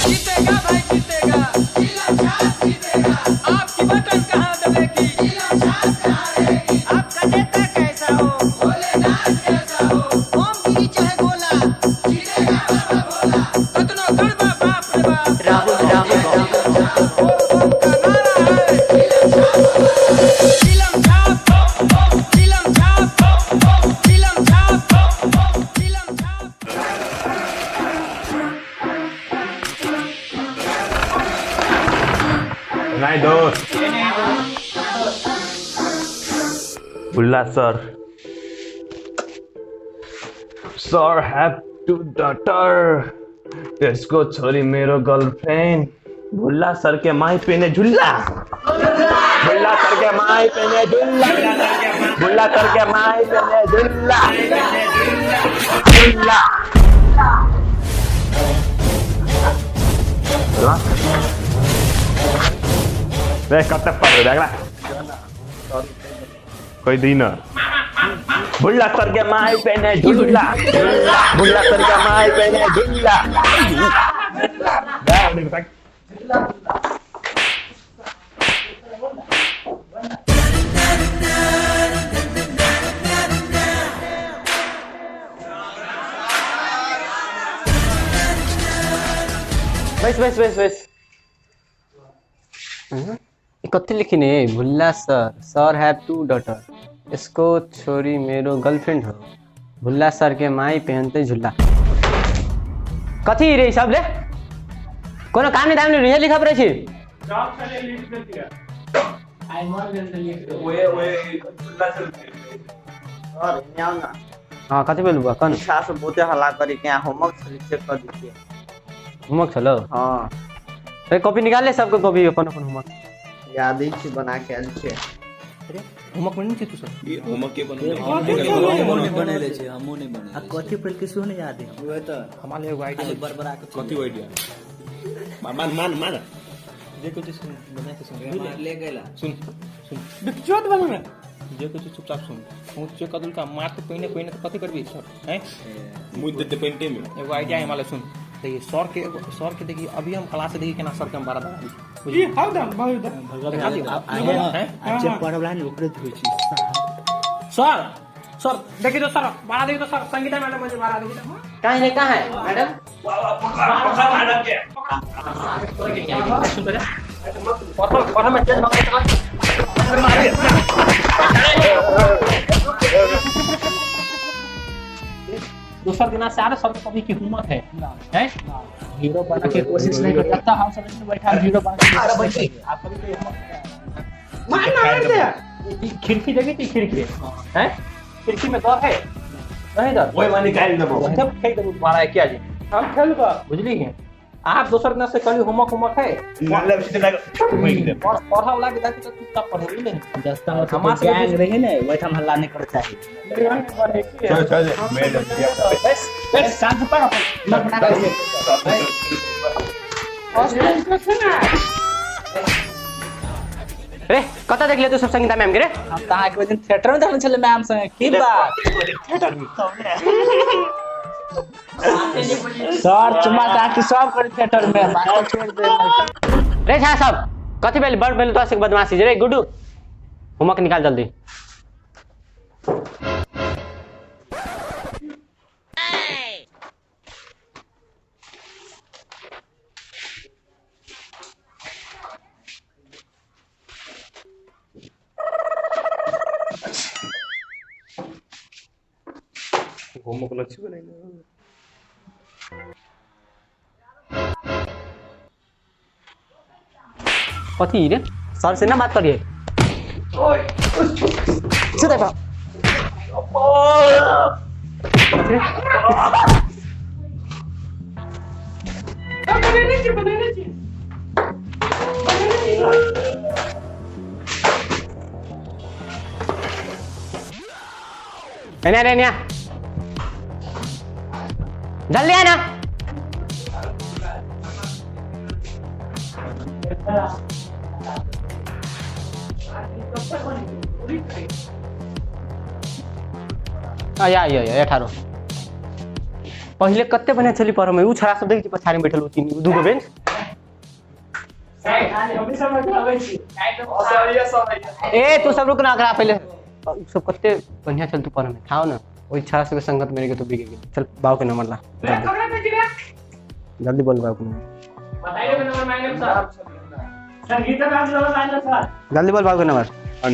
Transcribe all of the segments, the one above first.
जीतेगा भाई जीतेगा, आपकी बटन कहाँ दबेगी, आपका नेता कैसा हो, कैसा हो, ओम गिरी चाहे गोला, कतनो गड़बा बाप रे बाप। राहुल राहुल ओम का नारा है चिलम छाप, चिलम छाप, चिलम छाप, चिलम छाप। नहीं दोस्त Bhulla sir, sir have two daughter, त्यसको छोरी मेरो गर्लफ्रेन्ड। भुल्ला सर के माई पेने झुल्ला, भुल्ला सर के माई पेने झुल्ला, भुल्ला सर के माई पेने झुल्ला, झुल्ला। देख कब तक पढ़ रहे कोई दिन। भुल्ला सर के माई पेने झुल्ला, भुल्ला सर के माई पेने झुल्ला। बस बस बस बस। कथी लिखने? Bhulla sir, sir have two daughter, इसको छोरी मेरो गर्लफ्रेंड हो, भुल्ला सर के माई पहनते झुल्ला। कथी रे सब ले कोनो काम नहीं दाम नहीं लिखा पड़े छी। हां कथी बोलबा कन सास बहुते हल्ला करी के होमवर्क चेक कर दीजिए। होमवर्क चलो। हां ए कॉपी निकाल ले सबको कॉपी अपन अपन होमवर्क याद ही छी बना के आयल छे। अरे होमवर्क बनेने छी तू सब? ई होमवर्क के बनेले हमहूँ नहि बनेले छी, हमहूँ नहि बनेले आ कथी पढ़ के सुन याद है उहे त हमारे एगो आइडिया खाली बड़बड़ा के कथी आइडिया? मान मान मान जे कुछ सुन बढ़िया से सुन ले गेला। सुन सुन बिकचोद वाला में जे कुछ चुपचाप सुन। हम चेक कर दुल का मार तो पहिने पहिने तो कथी करबी सर हैं मुद देते पेंटे में। एगो आइडिया है हमारे सुन। देखिए सर के देखिए अभी हम क्लास से देखिए केना सर के हम बारा बारा ई how दम बहुत आ जे पढ़वला ने ओकरे धोइ छी। सर सर देखिए तो सर बारा देखिए तो सर संगीता मैडम मुझे बारा देखिए तो कहां है कहां है मैडम? सुन तो पढ़ो पढ़ो में तेज मार दूसरा दिन से आ सर कभी की हिम्मत है हैं हीरो बनने की कोशिश नहीं करता। हम सब इसमें बैठा हीरो बनने की कोशिश नहीं। आप कभी कोई हिम्मत मार मार दे। खिड़की देखी थी खिड़की हैं खिड़की में डर है नहीं डर ओए माने निकाल देबो सब फेंक देबो मारा है क्या जी हम खेलबा बुझली है। आप दोसर दिन से कल होमवर्क होमवर्क है मतलब सीधे लगा फेंक देबो और पढ़ा वाला के जाके तो चुपचाप पढ़े बुझले। जस्ता हमार गैंग रहे ने ओइठाम हल्ला नहीं कर चाही। चल चल मैडम बस बस शांत पा रे कत देखले तू सब संगीता मैम के रे? हम त अहाँ के दिन थिएटर में देखने छले मैम संगे की बात थिएटर में सर चुमा चाटी सब करे थिएटर में मास्टर छोड़ दे। रे छा सब कथी भेल बड़ भेल तो बदमाशी रे गुड्डू होमवर्क निकाल जल्दी। होमवर्क लक्ष्य बनाइने कथी रे सर से ना बात करिए। ओए सीधा बा बनेने छी एने रे एने जल्दी आना। या या या ठारो पहिले कते बढ़िया छली पढ़ में उ छड़ा सब देखै छी पछाड़ी में बैठल उ तीन दूगो बेंच। ए तू सब रुक ना, अकरा पहिले सब कते बढ़िया छल तू पढ़ में खाओ ना ओइ छड़ा सब के संगत मेरे के तो बिगड़ गेल। चल बाबू के नंबर ला जल्दी बोल बाबू के नंबर जल्दी बोल बाबू के नंबर 98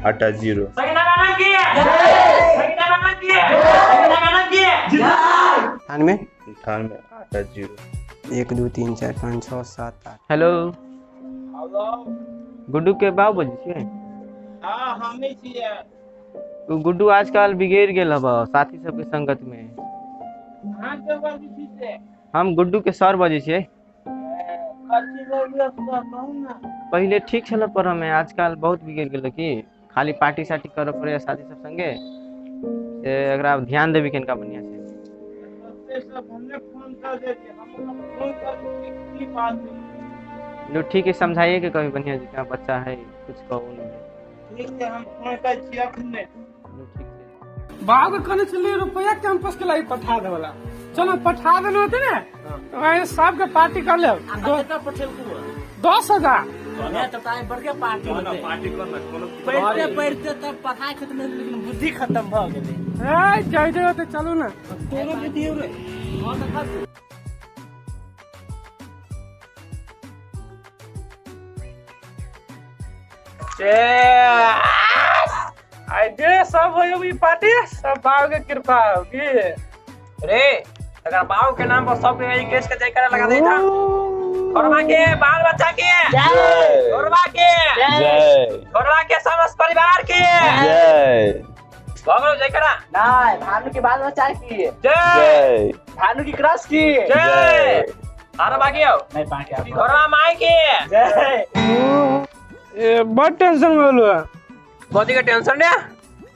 80। 98 80 1 2 3 4 5 6 7 8। हेलो गुड्डू के बाबू बजै छियै? हां हमे छियै। तू गुड्डू आजकल बिगड़ गेल हब साथी सबके संगत में। अहाँ के बजै छी से? हम गुड्डू के सर बजै छियै। कथी बोलियो सर कहू ना। पहिले ठीक छल पर हमें आजकल बहुत बिगड़ गेल की खाली पार्टी साटी करे पड़े साथी सब संगे से एकरा ध्यान देबी कनका बढ़िया से। सब हमने फोन कर दे हम फोन कर की बात है। लो ठीक है समझाइए कि कभी बढ़िया जी का बच्चा है कुछ कहू नहीं। ठीक है हम फोन कर छी अखने। ठीक है बाबू कहने छलियै रुपया कैंपस के लाई पठा देवला। चलो पठा देने होते ना तो वहीं सब के पार्टी कर ले। कितना पठेलकू 10,000। तो ताई बड़के पार्टी होते पार्टी करना कोनो पढ़ते पढ़ते तब पढ़ाई खत्म भेल लेकिन बुद्धि खत्म भ गेलै। ए जय जय होते चलू ना कोनो बुद्धि रे ए आई जे सब हो ई पार्टी सब बाबू के कृपा होगी रे। अगर बाबू के नाम पर सब के केस के जयकारा लगा दे था। घरवा के बाल बच्चा के जय, घरवा के जय, घरवा के समस्त परिवार के जय। भगलो जयकारा नहीं भानु के बाल बच्चा की जय, भानु की क्रश की जय। अरे बाकी आओ नहीं बाकी घरवा माई के जय। ए बड़ टेंशन में बोलू कथी के टेंशन रे?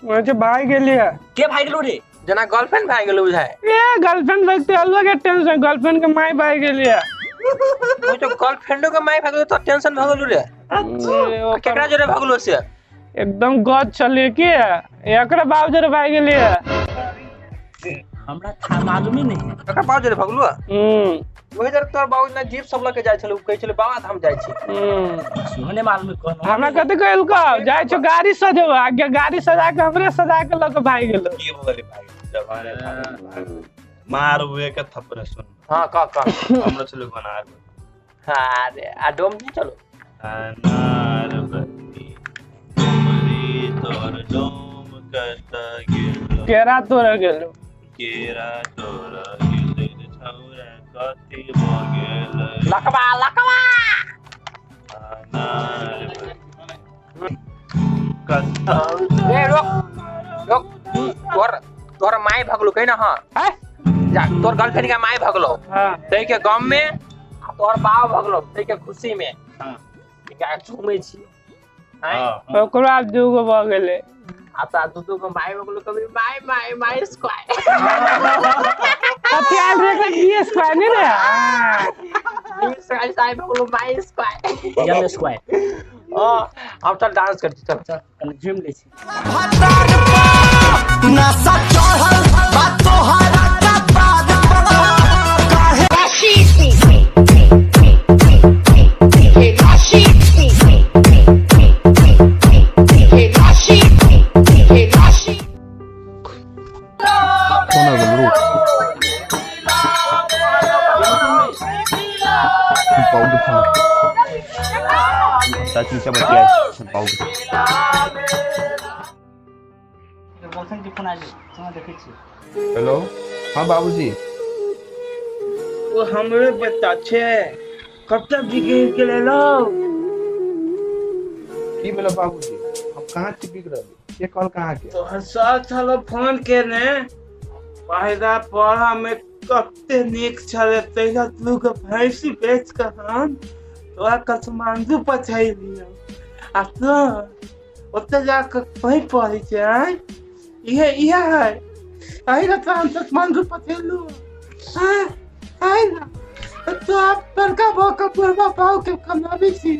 मुझे भाई गेलिए के भाई गेलू रे? जना गर्लफ्रेंड भाई गेलू बुझाए। ए गर्लफ्रेंड भागते अलग के टेंशन गर्लफ्रेंड के माई भाई गेलिए। ओ तो गर्लफ्रेंडो के माई भागलो तो टेंशन भगलू रे। अच्छा केकरा जोरे भगलू से? एकदम गद चले के एकरा बाप जोरे भाग गेलिए। हमरा था मालूम ही नहीं एकरा बाप जोरे भगलू। वही जर तोर बाबू ना जीप सब लके जाय छले उ कहै छले बाबा धाम जाय छी। सुने मालूम कोन हमरा कथि कहल को जाय छो गाड़ी सजेबो आगे गाड़ी सजा के हमरे सजा के लके भाग गेलो। की बोले भाई जवाने मार हुए के थप्पड़ सुन। हां का का हमरा चलो बना। हां अरे आ डोम नहीं चलो अनार बत्ती तुमरी तोर डोम कट गेलो केरा तोर गेलो केरा तोर गेलो छौरा कति भ गेल लकवा लकवा अनार कत ए रोक रोक तोर तोर माई भगलो कहि ना। हां जा तोर गर्लफ्रेंड के माई भगलो हां तै के गम में आ तोर बाप भगलो तै के खुशी में। हां का झूमै छी हां ओकरा दूगो भ गेलै आ त दू दू गो माई भगलो कभी माई माई माई स्क्वायर कथि आयल रे एकरा बी स्क्वायर नहीं रे। बी स्क्वायर साई भगलो माई स्क्वायर एम स्क्वायर। हां अब चल डांस कर चल चल झूम ले छी। नशा चढ़ल बा तोहरा का बाद काहे फोन आ गेल रुक बाबू फोन चाची से बतिया बाबू गर्लफ्रेंड के फोन आयल सुना देखै छी। हेलो हां बाबूजी वो हमरे बेटा छे कब तक बिगड़ के ले लो। की भेलो बाबूजी हम कहां छी बिगड़ल के कॉल कहां के? तोहर सर छलो फोन केने पहला पढ़ा में कते नीक छले तहिया तू के भैंसी बेच के हम तोरा काठमांडू पठैलियौ आ तो ओते जाके कहीं पढ़ै छै आँय इहे इहे है एहि लए तऽ हम काठमांडू पठेलू आँय आँय ना तो आप बड़का भऽ के बुढ़बा बाबू के कमाबै छी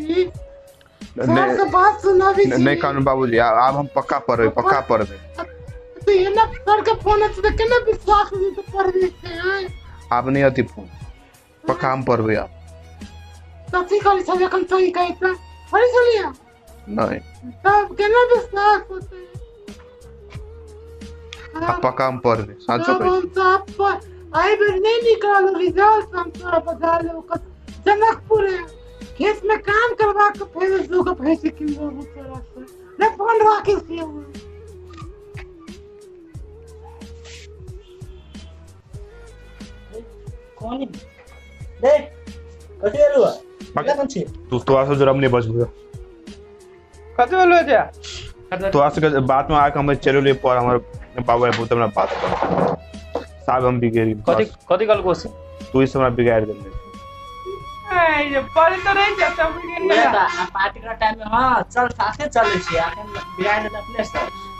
सबके बात सुनाबै छी। नहीं कानून बाबूजी आब हम पक्का पढ़बै पक्का पढ़बै। तो ये ना सर के फोन है तो केना विश्वास नहीं तो पढ़ लिख के हैं। आब नहीं अति फोन पर काम पढ़बै आब। कथी करै छलियै एखन सही कहै तऽ पढ़ै छलियै? नहीं। तब केना विश्वास होतै? आ पक्का हम पढ़बै साँचो तब कहै हम सब एहि बेर नहि निकलल रिजल्ट, हम तोरा बजा लेब जनकपुर खेत में काम करवा के फेर दूगो भैंसी किन लेबो तोरा से। ले फोन राखै छियौ। कौन देख कथी एलु है कौन छी तू तोरा से जरा नहीं बचबो। कथी बोलबे जा तोरा से बात में आके हम चलो ले पर हमर बाबू बहुत हमरा बात कर साहब हम बिगड़ कथी कथी गल कोस तू इस हमरा बिगाड़ देले। ए ये पढ़ तो रही जाता ना पार्टी का टाइम में। हां चल साथे चलै छी आखन बिगाड़ देले अपने से।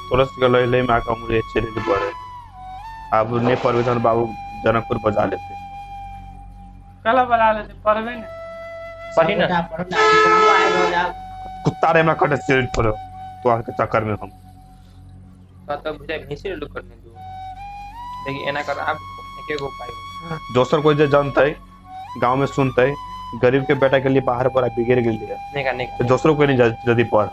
तोरा से गल ले में आके हम चले ले पड़े अब नहीं पढ़बे त बाबू जनकपुर बजा लेते। कला बजा लेते पढ़बे ने पढ़ी ना पढ़ना कुत्ता रे हमरा कटे चले पड़ो तोरा के चक्कर में हम तब बुझाय भैंसी लोग करने दो। देखी एना कर आप एके गो पाई दोसर कोई जे जानते गांव में सुनते गरीब के बेटा के लिए बाहर पर बिगड़ गेल है नहीं नहीं तो दोसरों को नहीं जल्दी पढ़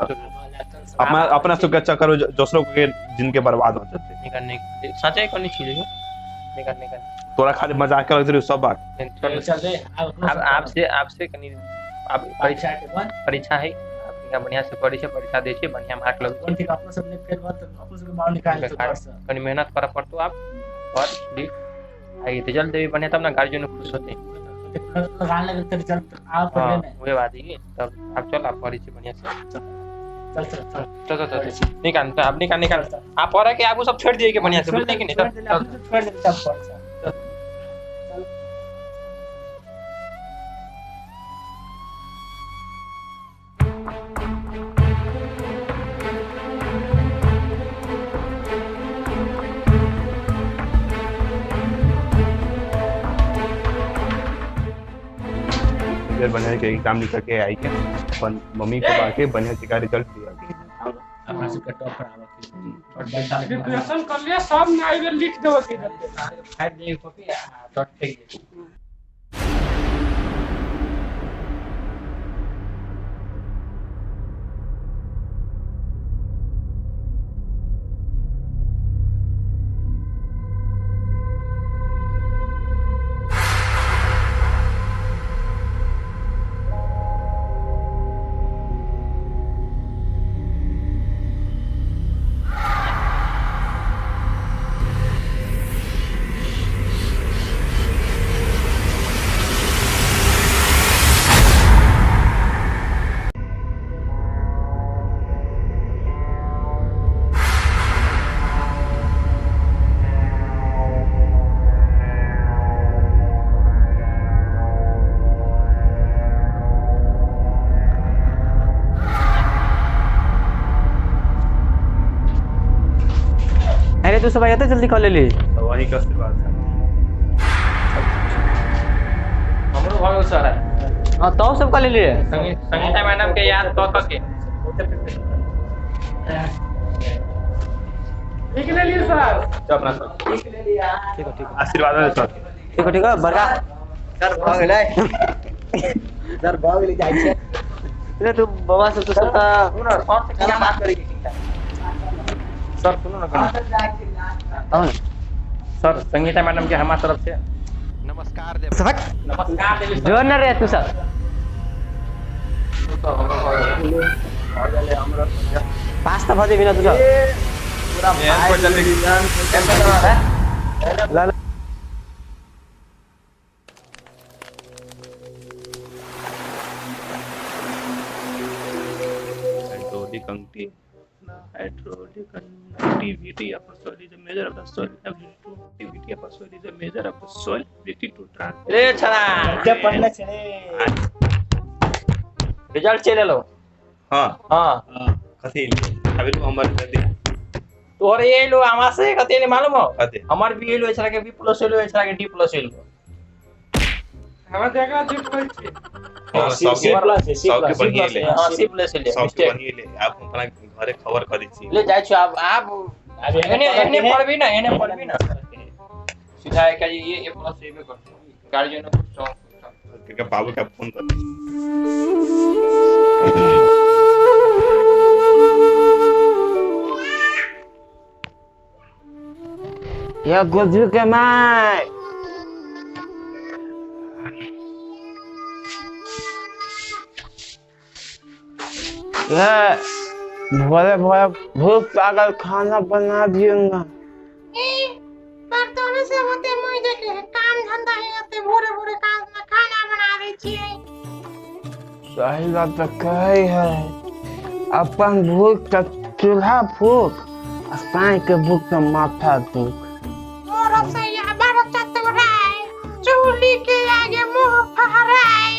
अपना अपना सुख के चक्कर में दोसरों के जिनके बर्बाद हो जाते। नहीं नहीं सच्चाई कोनी चीज है नहीं नहीं तोरा खाली मजाक कर रही सब बात। चल रे अब आपसे आपसे कनी आप परीक्षा के बाद परीक्षा है आप बढ़िया से पढ़ी छै परीक्षा दे छै बढ़िया मार्क लगतौ। ठीक अपना सब ने फेल बात अपना सब मार निकाल तो कनी मेहनत करे पड़तो आप और लिख आई रिजल्ट देवी बढ़िया तब ना गार्जियन खुश होते। लगा लगे रिजल्ट आप पढ़ले ने वही बात है तब आप चल आप पढ़ी छै बढ़िया से चल चल चल चल चल चल निकाल आप निकाल निकाल आप पढ़े के आगू सब छोड़ दिए के बढ़िया से बुझले कि नहीं? चल छोड़ दे तब पढ़ चल। बढ़िया के एग्जाम लिख के आई के अपन मम्मी को आके बढ़िया से का रिजल्ट दिया अपना सबके टॉप पर आवे के प्रिपरेशन कर लिया सब ने आइबे लिख देबो के फाइव दे कॉपी आ डॉट फेंक दे। अरे तू सब आया था जल्दी कॉलेज ले वही का आशीर्वाद है हमरो भगल सर है। हां तो सब कॉलेज ले संगीता मैडम के याद क क के लिख ले लिए सर चल अपना सर लिख ले लिया। ठीक है ठीक है आशीर्वाद है सर। ठीक है ठीक है बड़का सर भग गेलै सर भग गेलै जाइ छै रे तू बाबा सब तो सब सुन सर से क्या बात करेगी सर सुनो ना कौन सर संगीता मैडम के हमारे तरफ से नमस्कार दे सबक नमस्कार देवी जोर न रे तू सब पास त भजे बिना तू सब पूरा ला हाइड्रोलिक अंगूठी hydraulic activity of a soil is a measure of the soil ability to activity of a soil is a measure of the soil ability to transfer रे छड़ा के पढ़ले छे रिजल्ट चले लो। हां हां कथी अभी तो हमर दे तोहर ए लो हमरा से कथी नहीं मालूम हो कथी हमर बी एलो छड़ा के बी प्लस एलो छड़ा के डी प्लस एलो हमरा देखा जी बोल छी सी प्लस सबके बढ़िया ले। हां सी प्लस ले सबके बढ़िया ले। आप अपना घरे खबर करै छी ले जाइ छी। आप एने एने पढ़बी ना, एने पढ़बी ना, सीधा है क्या ये ए प्लस ए बे कर गार्जियन को सौ के बाबू का फोन कर। या गुजरू के my ये भोरे भोरे भूख लागल, खाना बना दियो ना। पर से होते मुई देखे काम धंधा है होते भोरे भोरे काम खाना बना दै छियै। सही बात तो कहे है, अपन भूख त चूल्हा फूक आ साँझ के भूख त माथा दुख। मोर सैया बड़ चतुराय, चूल्ही के आगे मुंह फहराय।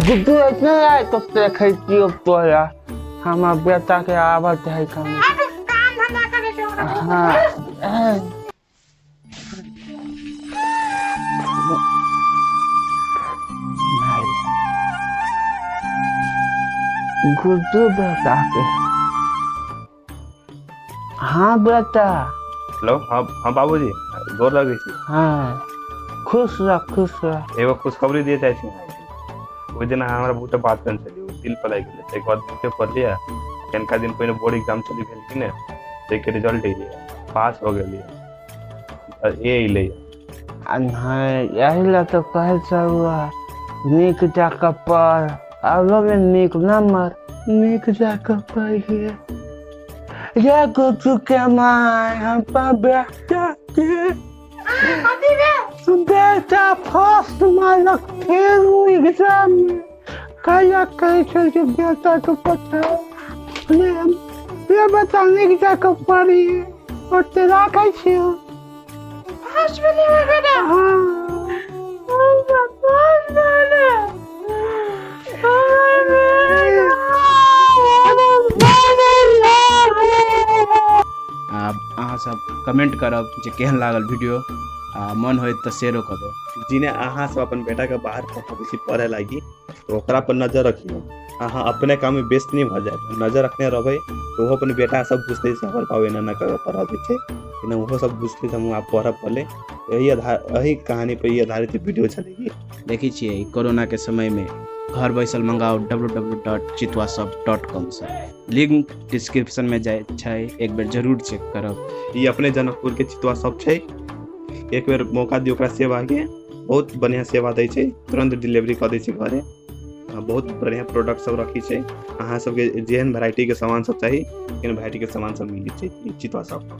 गुड्डू इतना आए तो देखै छियौ तोरा, हमर बेटा के आबत है काम काम धंधा करे के। हाँ गुड्डू बेटा के। हाँ बेटा। हेलो। हाँ हाँ बाबूजी, गोर लगै छी। हाँ खुश रह, खुश रह। एगो खुशखबरी दिए चाहै छी। ओहि दिन अहाँ हमरा बहुते बात करने छलियै, दिल पर लागि गेलै। ताहिके बाद बहुते पढ़लियै, कनिका दिन पहिने बोर्ड एग्जाम चली भेल कि ने, ताहिके रिजल्ट अयलै, पास हो गेलियै, ए अयलै। नहीं यही ला तो कहै छलहुँ, नीक जाकऽ पढ़, आरो में नीक नंबर, नीक जाकऽ पढ़िए। ये गुड्डू के my हम बेटा के बेटा फर्स्ट मारलक फेर एग्जाम में। कहिया कहै छै जे बेटा के पठाओ, ये बेटा नीक जाकऽ पढ़िए, ओते राखै छियौ। फर्स्ट भेलै बेटा? हाँ फर्स्ट भेलै। अहाँ सब कमेंट करब जे केहन लागल वीडियो, आ मन होय तऽ शेयरो कऽ देब। जिने अहाँ सब अपन बेटा के बाहर पठाबै छी पढ़े लागी, तो ओकरा पर नजर रखियौ। अहाँ अपने काम में व्यस्त नहीं भऽ जाए, नजर रखने रहबै तो ओहो अपन बेटा सब बुझतै से हमर बाबू एना एना कऽ पढ़बै छै, एना ओहो सब बुझतै से हम आब पढ़ऽ पड़लै। एही आधार, एही कहानी पर ई आधारित वीडियो छलै। देखै छियै कोरोना के समय में घर बैसल मंगाओ www.chitwashop.com से, लिंक डिस्क्रिप्शन में जाइ छै, एक बेर जरूर चेक करब। ई अपने जनकपुर के चितवा शॉप छै, एक बेर मौका दियौ ओकरा सेवा के, बहुत बढ़िया सेवा दै छै, तुरंत डिलीवरी कऽ दै छै घरे। बहुत बढ़िया प्रोडक्ट सब रखी छै, अहाँ सबके जेहन वेराइटी के सामान सब चाही तेहन वेराइटी के सामान सब मिलै छै चितवा शॉप।